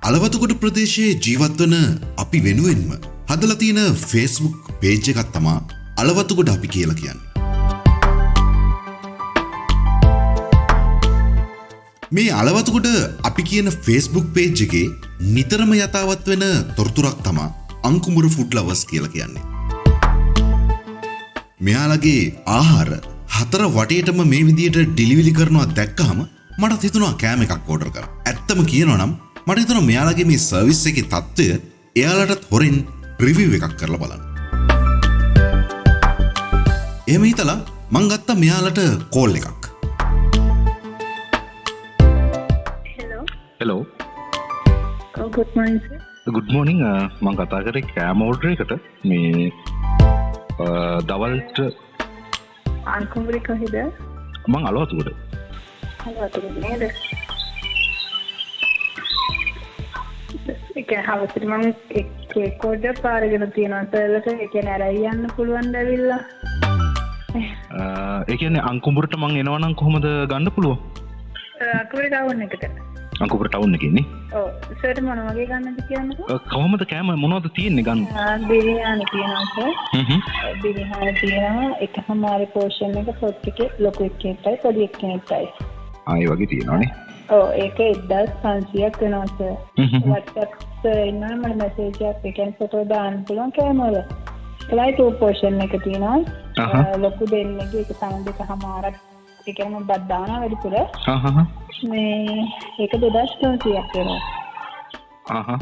අලවතුගොඩ ප්‍රදේශයේ ජීවත් වන අපි වෙනුවෙන්ම හදලා තියෙන Facebook page එකක් තමා අලවතුගොඩ අපි කියලා කියන්නේ. මේ අලවතුගොඩ අපි කියන Facebook page එකේ නිතරම යථාවත් වෙන තොරතුරක් තමා අංකුඹුර ෆුඩ් ලවර්ස් කියලා කියන්නේ. මෙයාලගේ ආහාර හතර වටේටම මේ විදියට ඩෙලිවරි කරනවා දැක්කහම මට හිතුණා කෑම එකක් ඕඩර් කරන්න. ඇත්තම කියනවා නම් මට හිතුණා මෙයාලගේ මේ සර්විස් එකේ තත්ත්වය එයාලටත් හොරෙන් රිවිව් එකක් කරලා බලන්න. එහෙම හිතලා මං ගත්තා මෙයාලට කෝල් එකක්. Hello. Hello. Oh, good morning, sir. Good morning. මං කතා කරේ කෑම ඕඩර් එකට මේ දවල්ට. අංකුඹුරේ කොහෙද? මං අලවතුගොඩ. අලවතුගොඩ නේද? ඒ කියන්නේ හවසට මං කේක් ඕඩර් පාරගෙන තියෙනවා සර්ලට. ඒ කියන්නේ අරයි යන්න පුළුවන් ද ඇවිල්ලා? ඒ කියන්නේ අංකුඹුරට මං එනවා නම් කොහොමද ගන්න පුළුවන්? අංකුඹුරේ ටවුන් එකට. අංකුඹුර ටවුන් එකේ නේ? ඔව්. සර්ට මොන වගේ ගන්නද කියන්නකෝ? කොහොමද කෑම මොනවද තියෙන්නේ ගන්න? බිරියානි තියෙනවා සර්. හ්ම් හ්ම්. බිරියානි තියෙනවා එකහමාරි පෝෂන් එක පොට් එකේ ලොකු එක්කෙනෙක්ටයි පොඩි එක්කෙනෙක්ටයි. ආ ඒ වගේ තියෙනවානේ. ඔව් ඒක 1500ක් වෙනවා සර්. හ්ම් හ්ම්. WhatsApp සර් ඉන්නවා මට මැසේජ් එකක් ඒ කියන්නේ ෆොටෝ දාන්න පුළුවන් කෑම වල. ඒකයි ටූ පෝෂන් එක තියෙනවා. ලොකු දෙන්නෙක්ගේ ඒක තන දෙකහමාරක් ඒ කියන්නේ මම බත් දානවා වැඩිපුර. හා. මේ ඒක 2300ක් වෙනවා. ආහා.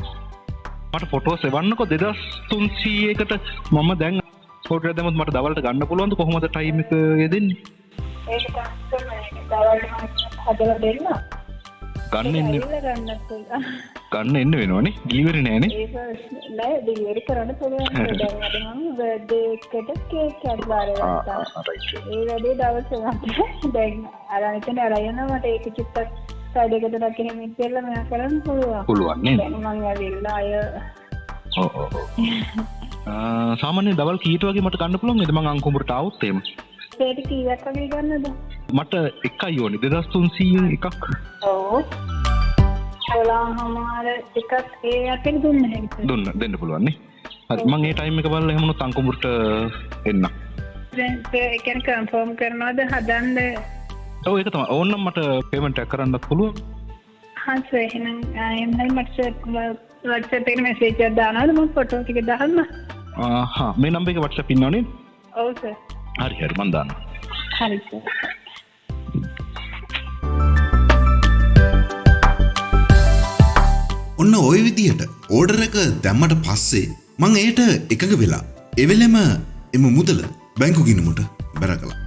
මට ෆොටෝස් එවන්නකෝ 2300කට මම දැන් ෆොටෝ එක දැම්මොත් මට දවල්ට ගන්න පුළුවන්ද කොහොමද ටයිම් එක යෙදෙන්නේ? ඒක තමයි දවල්ට මම හදලා දෙන්න. ගන්න එන්න ගන්නත් පුළුවන්. ගන්න එන්න වෙනවනේ. ඩිලිවරි නෑනේ. ඒක නෑ ඩිලිවරි කරන්න පුළුවන්. දැන් අද මම බර්ත්ඩේ එකට කේක් එකක් බාර ගත්තා. රයිට්. ඒ වැඩේ දවස් මට දැන් අර අනිතන අර යනවා මට ඒක චුට්ටක් සයිඩ් එකට දාගෙන එහෙම ඉස්සෙල්ලා මෙයා කරන්න පුළුවන්. පුළුවන් නේද? දැන් මං ඇවිල්ලා අය ඔව් ඔව් ඔව්. සාමාන්‍යයෙන් දවල් කීයට වගේ මට ගන්න පුළුවන් නේද මං අංකුඹුරට ආවොත් එහෙම? සේට් කීයක් වගේ ගන්නද? මට එකයි ඕනේ 2300 එකක්. ඔව්. 12:30 එකක් ඒ අතර දුන්න හැකියි. දුන්න දෙන්න පුළුවන් නේ. හරි මං ඒ ටයිම් එක බලලා එහෙම වුණොත් අංකුඹුරට එන්න. දැන් ඒ කියන්නේ කන්ෆර්ම් කරනවද හදන්න? ඔව් ඒක තමයි. ඕන නම් මට පේමන්ට් එකක් කරන්නත් පුළුවන්. හා සර් එහෙනම් එහෙම හරි මට සර් WhatsApp එකේ මැසේජ් එකක් දානවද මම ෆොටෝ ටික දාන්න? ආහා මේ නම්බර් එකේ WhatsApp ඉන්නව නේද? ඔව් සර්. හරි හරි මං දාන්නම්. හරි සර්. ඔන්න ඔය විදිහට ඕඩර් එක දැම්මට පස්සේ මං ඒට එකඟ වෙලා එවෙලෙම එම මුදල බැංකු ගිණුමට බැර කළා.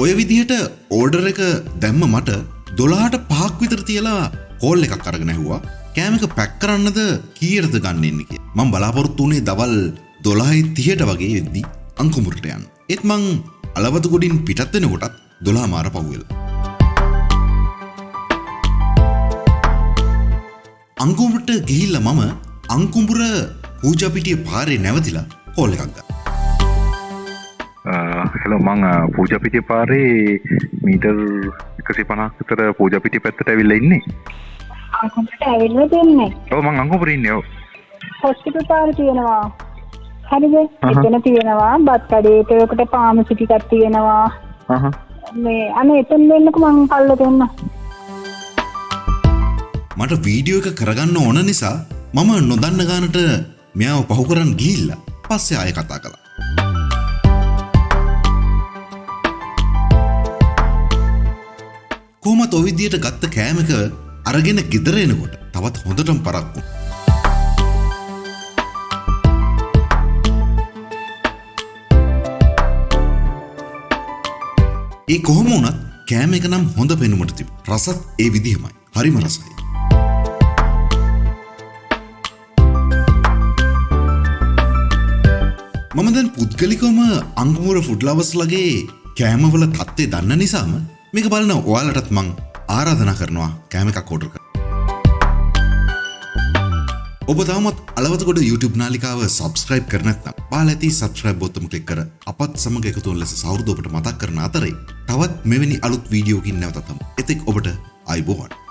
ඔය විදිහට ඕඩර් එක දැම්ම මට 12ට 5ක් විතර තියලා කෝල් එකක් අරගෙන ඇහුවා කෑම එක පැක් කරන්නද කීයටද ගන්න එන්නේ කියලා. මං බලාපොරොත්තු වුණේ දවල් 12:30ට වගේ එද්දි අංකුඹුරට යන්න. ඒත් මං අලවතුගොඩින් පිටත් වෙනකොටත් 12 මාර පහුවෙලා. අංකුඹුරට ගිහිල්ලා මම අංකුඹුර පූජාපිටිය පාරේ නැවතිලා කෝල් එකක් ගත්තා. හෙලෝ මං පූජාපිටිය පාරේ මීටර් 150ක් විතර පූජාපිටිය පැත්තට ඇවිල්ලා ඉන්නේ. අංකුඹුරට ඇවිල්ලා දෙන්නේ. ඔව් මං අංකුඹුරේ ඉන්නේ. ඔව්. හොස්පිටල් පාරේ තියෙනවා. හරිද? එතන තියෙනවා බත් කඩේට ඔකට ෆාමසි ටිකක් තියෙනවා. මේ අනේ එතන දෙන්නකෝ මං කල්ල දෙන්න. මට වීඩියෝ එක කරගන්න ඕන නිසා මම නොදන්න ගානට මෙයාව පහු කරන් ගිහිල්ලා පස්සේ ආයෙ කතා කළා. කොහොමත් ඔය විදියට ගත්ත කෑම එක අරගෙන ගෙදර එනකොට තවත් හොඳටම පරක්කු. ඒ කොහොම වුණත් කෑම එක නම් හොඳ පෙනුමට තිබුණා. රසත් ඒ විදිහමයි. හරිම රසයි. මම දැන් පුද්ගලිකවම අංකුඹුර ෆුඩ් ලවර්ස් ලගේ කෑමවල තත්ත්වය දන්න නිසාම මේක බලන ඔයාලටත් මං ආරාධනා කරනවා කෑම එකක් ඕඩර් කරන්න. ඔබ තවමත් අලවතගොඩ YouTube නාලිකාව සබස්ක්‍රයිබ් කර නැත්නම් පහළ ඇති සබස්ක්‍රයිබ් බොත්තම ක්ලික් කර අපත් සමග එකතු වන ලෙස සහෘදව ඔබට මතක් කරන අතරේ තවත් මෙවැනි අලුත් වීඩියෝකින් නැවතත් හමු. එතෙක් ඔබට ආයුබෝවන්.